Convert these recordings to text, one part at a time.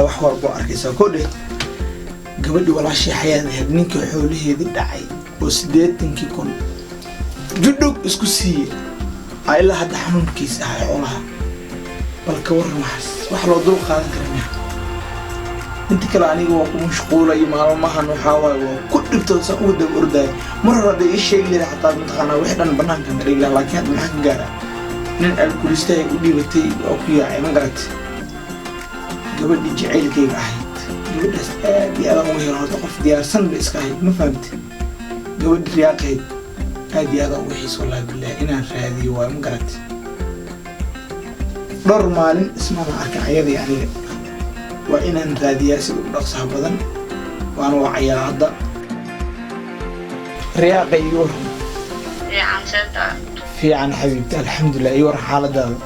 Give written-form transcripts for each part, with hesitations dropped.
Wax walba oo arkaysaa ko dheh. Gabadhii walaashii Xayaad ahayd, ninkii xoolaheedii dhacay oo 80,000 judhug isku siiyey aa ilaa hadda xanuunkiis ahay xoolaha. Bal ka warran, waxaas wax loo dul qaadan kara miya? Inta kale aniga waa ku mashquulay maalmahan. Waxaa waaye waa ku dhibtood saan uga daba ordaya. Mar hore hadday ii sheegi lahayd xataa, mataqaanaa, wix dhan banaankan ka dhigi lahaa, laakiin hadda maxaa ka gaaraa? Nin alkulistahay u dhiibatay waa ku yaacay, ma garatay? Gabadhii jacaylkayga ahayd, gabadhaas aad iyo aadaan uga helo. Horta qof diyaarsan bay iska ahayd, ma fahamtay? Gabadhii riyaaqayd aad iyo aadaan uga xiis, wallahi billahi, inaan raadiyo waayo, ma garatay? Dhowr maalin ismana arkin ayadii. Aniga waa inaan raadiyaa sida u dhaqsaha badan. Waana wacayaa hadda. Riyaaqa, ii waran. Fiican, seeta? Fiican xabiibti, alxamdulilah. Ii waran xaaladaada?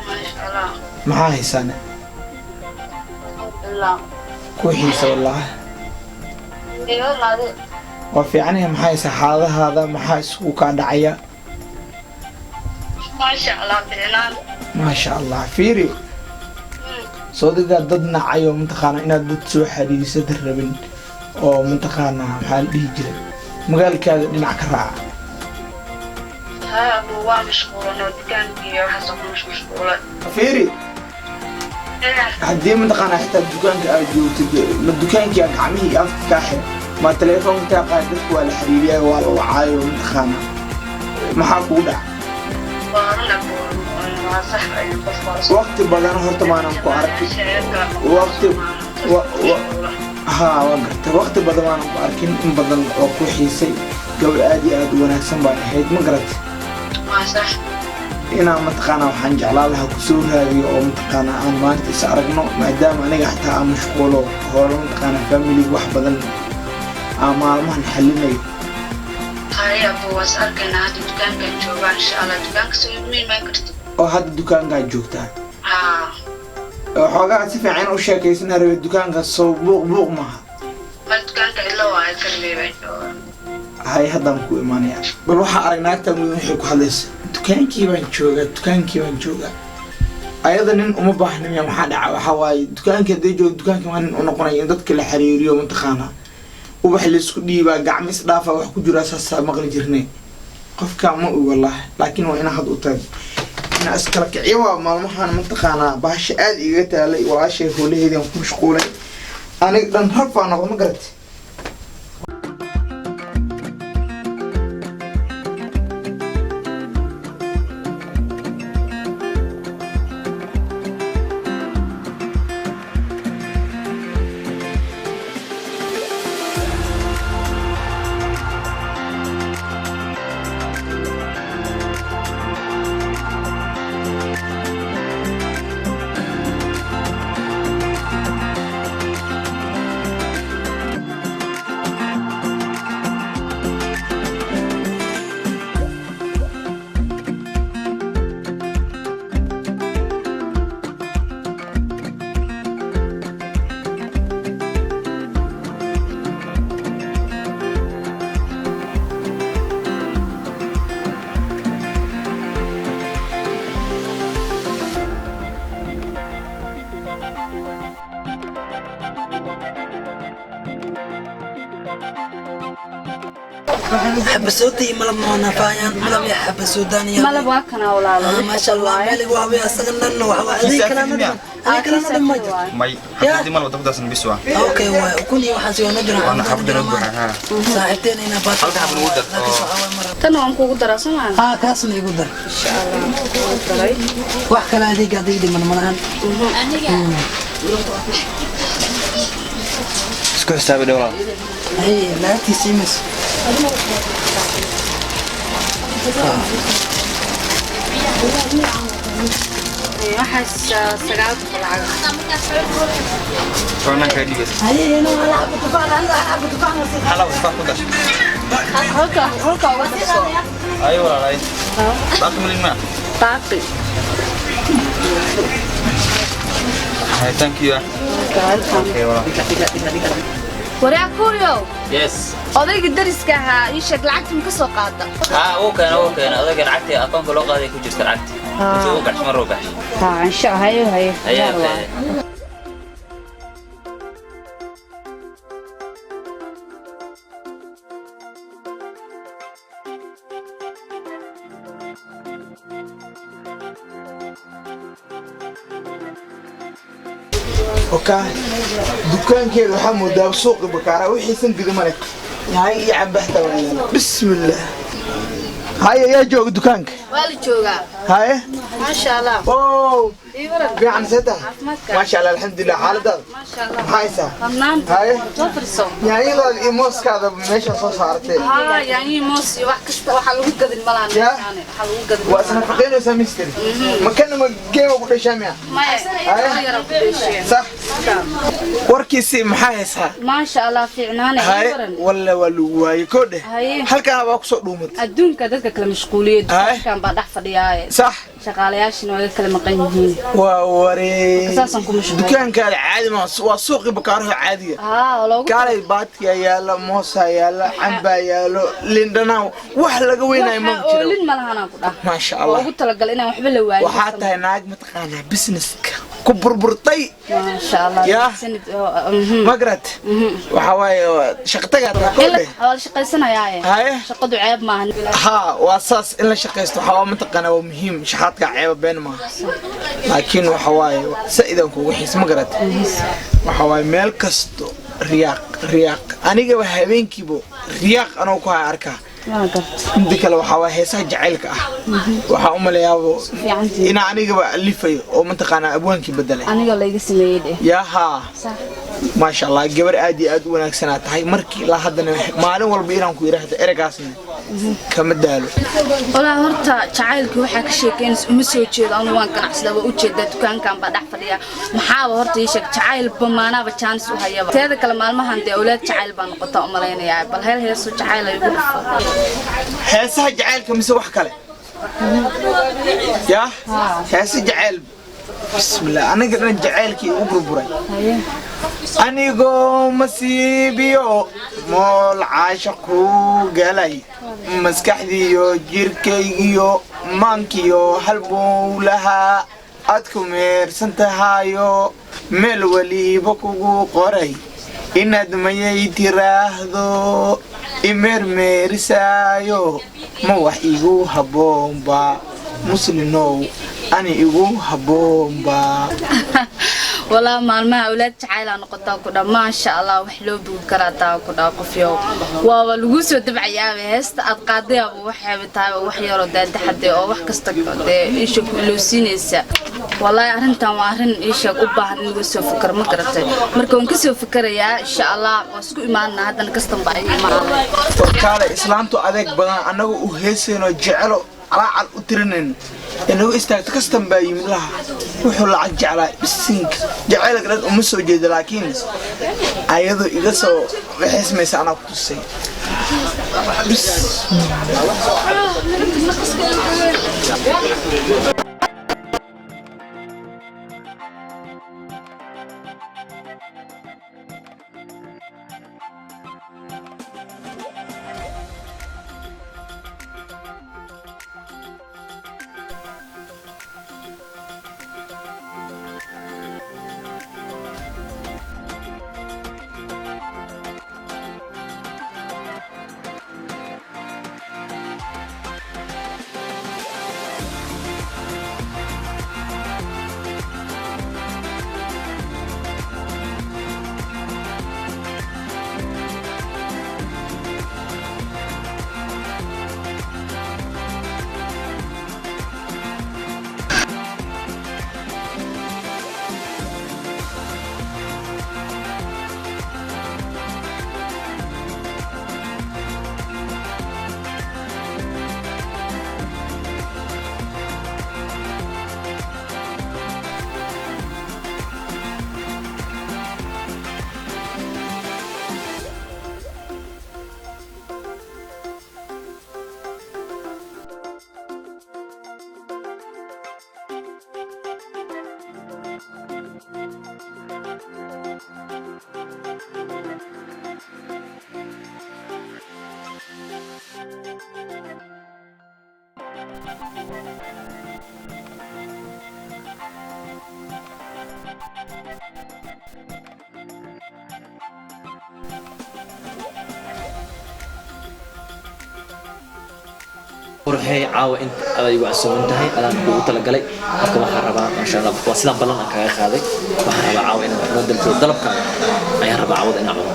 Maasha Allah. Maxaa haysaane? Ilaa. Ku xiisa wallahi. Iyo laadi. Waa fiicanaya. Maxaa haysaa? Xaaladahaada maxaa isugu kaa dhacaya? Maasha Allah, fiicnaan. Maasha Allah. Fiiri, soo digaa dad nacayo, mataqaanaa, inaad dad soo xariisada rabin oo, mataqaanaa, maxaa la dhihi jiray, magaalkaada dhinac ka raaca. Haa abu, waa mashquulan oo dukaankii iyo waxaas ku mashquulay. Fiiri, haddii, mataqaanaa, xitaa dukaanka aad joogtid, ma dukaankii aa gacmihii afka kaa xir, ma telefoonka kaa qaad, dadka waa la xiriiriyaa, waa la wacaayo, mataqaanaa, maxaa kugu dhaca? Waa run abu, waa sax ay qof waa. Waqti badan horta maanan ku arkin. Waqti haa, waa gartay. Waqti badan maanan ku arkin, in badan oo ku xiisay. Gabadh aad iyo aad u wanaagsan baan ahayd, ma garatay? Waa sax. Inaan, mataqaanaa, waxaan jeclaa lahaa kusoo raadiyo oo, mataqaanaa, aan maanta is aragno, maadaama aniga xataa aan mashquulo hoolo, mataqaanaa, family wax badan aan maalmahan xalinayo. Haye abu, waa is arkaynaa. Hadda dukaankan joogaa, insha Allah. Dukaanka soo ma imaan kartid? Oo hadda dukaankaa joogtaa? Haa. Xoogaa si fiican u sheekaysana rabe. Dukaanka soo buuq buuq maaha? Ma, dukaanka cidlo waayo, kaligay baan joogaa. Hay, haddaan ku imaanaya. Bal waxaa arag naagtan weyn waxay ku hadlaysa: "Dukaankii baan joogaa, dukaankii baan joogaa." Ayada nin uma baahna miya? Maxaa dhaca? Waxaa waaye dukaankii hadday joogo, dukaankii waa nin u noqonaya in dadka la xiriiriyo, mataqaanaa, ubax laysku dhiibaa, gacmo isdhaafa, wax ku jiraa, saasaa maqli jirnay. Qofka ma og wallahi, laakiin waa inaa hadda u taag, inaa iskala kiciyo. Waa maalmahan, mataqaanaa, bahasha aada igaga taalay. Walaashay hoolaheedii aan ku mashquulay, aniga dhan rafaa noqdo, ma garatay? Xabasooda iyo malab ma nafaayaan? Malab iyo xabasoodaaniya. Malab waa kana, walaalo. Maasha Allah, meel waa way asaga dhan waxa waa adeeg kalena dhan, adeeg kalena dhan ma jirto. May, xabadii malab dabdaasna bis waa. Okay, waa ukun iyo waxaas waa noo jiraan. Waana xabadana buuxa, haa. Saaxiibteen ina baat. Halka xab nagu dar oo Tan waan kugu daraa, soo maaha? Haa, kaasna igu dar. Insha Allah, waan daray. Wax kale adeeg adeeg dhiman malahan. Isku xisaabi dheh, walaal. Hay, lacagtiisa imis? Waxaas 900 lacag. Tobanaan kaa dhiibay. Hay, inuu hal xabo tufaax, hal xabo tufaax ma sii. Hal xabo tufaax ku dar. Halka halka uga darso. Ay walaal, ay baaqi malin ma. Baaqi. Hay, thank you. Okay walaal. Waraa Kuuriyow. Yes. Odayga dariska ahaa ii sheeg, lacagta ma ka soo qaada? Haa, wuu keena, wuu keena odayga lacagtii. Akoonka loo qaaday ku jirta lacagti. Intuu u baxshay, mar uu baxshay. Haa, insha, hayo hayo. Ayaa. Diyaar waa. Okaa dukaankeeda waxaa moodaa suuqi Bakaara wixiisan gidi male, yahay iyo cambaxta waa yaala. Bismillaah. Haye, yaa jooga dukaanka? Waa la joogaa. Haye. Maasha Allah. Oo. Ii waran. Fiican, see tahay? Caafimaadka. Maasha Allah, alxamdulilah. Xaaladaada? Maasha Allah. Maxaa haysaa? Hamnaan. Haye. Soo fadhiiso. Yaanyadaada iyo mooskaada meesha soo saartee. Haa, yaanyihii, moos iyo wax kasta waxaa lagu gadin malahan. Ya? Meeshaan waxaa lagu gadin. Waa isnafaqeynaysaa, misteri makana ma geema ku dhashaa miya? Maya. Haye. Yara ku dhasheen. Sax, warkiisii maxaa haysaa? Maasha Allah, fiicnaane. Ii Haye. waran. Walla waa lagu waayey koodhe. Haye. Halkaa baa kusoo dhuumatay. Adduunka dadka kala mashquuliyey. Haye. Dukaankan baa dhex fadhiyaaye. Sax. Shaqaalayaashina waa kala maqan yihiin. Waa waree. Saasaan ku mashquulay. Dukaankaada caadi ma waa suuqii Bakaaraha caadiga. Haa, oo loogu Kaalay, baadkiyaa yaala, moosaa yaala, cambaa yaalo, lindhanaan wax laga weynayo ma waxaa jiro. oolin ma lahanaan ku dhah. Maasha Waa Allah. ugu talagalay inaan waxba la waayin. Waxaa tahay naag mataqaanaa businesska ku burburtay. Maasha Allah. Ya. Sanad. Magrad waxaa waaye shaqtagaa tahay koodhe. Waa la shaqaysanayaaye. Haye. Shaqadu ceeb maaha. Haa, waa saas, in la shaqaysto waxaa waa mataqaanaa waa muhiim. Shaxaadka ceeba been maaha, laakiin waxa waaye sa'idaan kugu xiis, ma garat? Waxa waaye meel kasto riyaaq riyaaq, anigaba habeenkiiba riyaaq anoo ku haya arkaa. Waa garta. Midda kale waxaa waaye heesaha jacaylka ah waxaa u maleeyaabo Fiicantii. inaa anigaba alifayo oo mataqaanaa abwaankii bedelay. Aniga layga sameeyey dheh. Yaa haa. Sax. Maasha Allah, gabar aad iyo aad u wanaagsanaa tahay. Markii ilaa haddana maalin walba inaan ku yidhaahdo ereygaasna kama daalo. Walaa horta jacaylkii waxaa ka sheekeynaysa uma soo jeedo. Anu waan ganacsadaa, waa ujeedaa, dukaankan baa dhex fadhiya. Maxaaba horta ii sheeg, jacayl bamaanaaba jaanis u hayaba. Teeda kale maalmahan dee awlaad jacayl baa noqotaa u malaynayaa. Bal heel heeso jacayl ay igu dhufo. Heesaha jacaylka mise wax kale? Yaa, heesa jacayl. Bismillah, aniga dhan jacaylkii ugu burburay. Anigoo masiibiyo mool caasha ku galay, maskaxdiiyo jirkaygiyo maankiyo halbuu lahaa aad ku meersan tahayo, meel weliba kugu qoray inaad mayay tiraahdo imeermeerisaayo, ma wax igu habboonba? Muslinow, ani igu habboonba? Walaa maalmaha awlaad jacaylaa noqotaa ku dha. Maasha Allah, wax loo bugi karaa taa ku dha. Qofyow, waaba lagu soo dabcayaaba heesta aad qaadayaaba. Waxayba tahayba wax yaroo daadaxade oo wax kasta dee iisha ku ilowsiinaysa. Walaahi arrintan waa arrin iisheeg u baahan in laga soo fikero, ma garatay? Marka waan kasoo fikerayaa, insha Allah waan isku imaanaa. Haddana kastan baa iga imaanaya. Warkaale, islaantu adeeg badan annaga u heesayno, jecelo calaacal u tirinayn, inagu istaagto kastan baa yimid laha. Wuxuu lacag jeclaa bisinka jacaylka dhan uma soo jeedo, laakiin ayadoo iga soo xismaysa anaa ku tusay. Bis. Quruxey, caawa inta adaa igu casuuman tahay, adaan kugu talagalay. Marka waxaan rabaa, maasha Allah, waa sidaan ballan aan kaga qaaday. Waxaan rabaa caawa inaad wax noo dalto. Dalabkaaga ayaan rabaa caawada inaan cuno.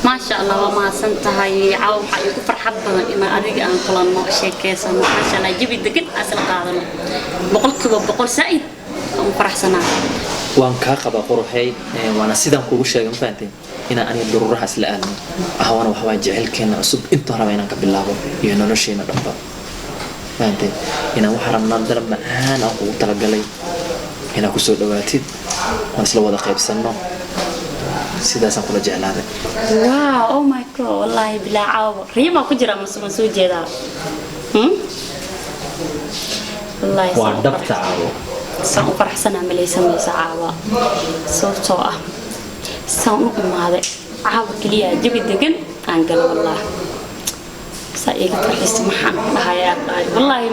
Maasha Allah, waa mahadsan tahay. Caawa waxaa iigu farxad badan in adiga aan kulanno, sheekeysano, maasha Allah, jawi degan aan isla qaadano. 100% saa'id aan u faraxsanaa. Waan kaa qabaa, quruxey. Waana sidaan kugu sheegay, ma fahanteen, inaan aniga daruurahaas la aadno. Caawana waxa waa jecelkeena cusub intaan raba inaan ka bilaabo iyo nolosheena dhanba, fahanteen, inaan waxaan rabnaa dalab macaan aan kugu talagalay inaad kusoo dhawaatid oon isla wada qaybsanno. Sidaasaan kula jeclaaday. Wow, oh my God, wallaahi bilaa, caawa riimaa ku jira mase waan soo jeedaa? Wallaahi waa saan u dhabta caawo. Saan u faraxsanaa malaysamaysa caawa, sababtoo ah saan u imaaday caawa keliya jawi degan aan galo. Wallah, saa iiga farxisa, maxaan ku dhahayaa? Dhahay wallaahi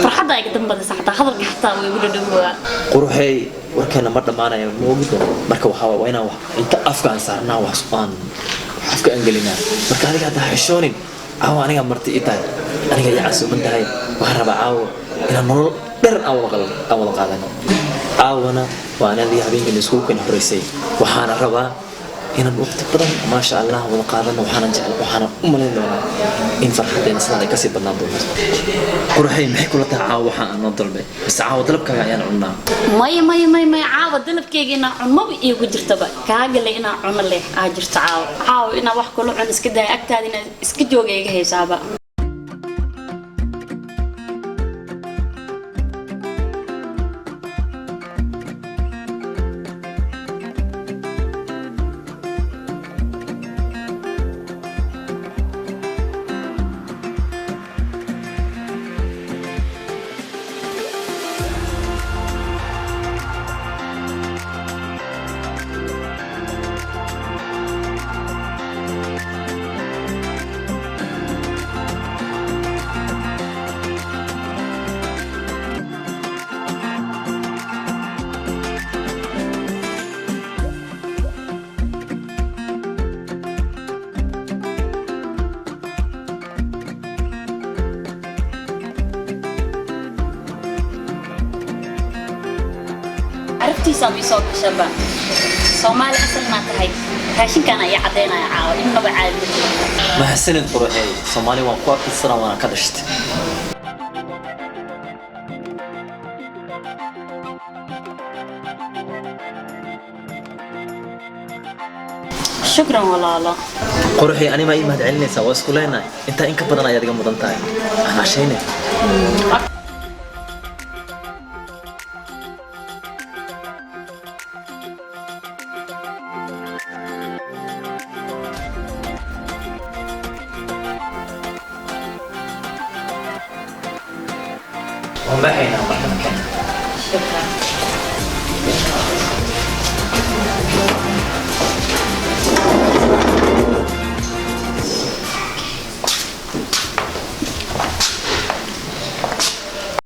farxadda iga dambadaysa, xataa hadalka xataa way igu dhadhowaa. Quruxey, warkeena ma dhammaanaya, moogida. Marka waxaa waa inaan wax cunto afka aan saarnaa, wax aan afka aan gelinaa. Marka adiga hadda ha xishoonin. Caawa aniga marti ii tahay, aniga ii casuuman tahay. Waxaan rabaa caawa inaan nolol dheer aan wada qaadano. Caawana waa anadii habeenkan iskugu keen horreysay. Waxaana rabaa inaan waqti badan, maasha Allah, wada qaadano. Waxaana jecel, waxaana u malayn doonaa in farxadeena sidaan ay kasii badnaan doonto. Quruxey, maxay kula tahay caawa waxaa aan noo dalbay? Mise caawa dalabkaaga ayaan cunnaa? Maya, maya, maya, maya, caawa dalabkeyga inaa cunmaba iigu jirtaba. Kaagale inaa cuno leh aa jirto caawa. Caawa inaa wax kula cuno iska daaya, agtaada inaa iska jooga iga haysaaba. Carabtiisaa ii soo gashaba. Soomaali asalnaa tahay, raashinkaan ayaa caddaynaya caawa innaba caadi ma jiro. Mahadsanid, quruxey. Soomaali waan ku abtirsanaa, waana ka dhashtay. Shukran, walaalo. Quruxey, ani maa ii mahad celinaysaa? Waa isku leenahay. Intaa in ka badan ayaad iga mudan tahay. Aan cashayne. Waan baxaynaa marka, makeen. Shukran.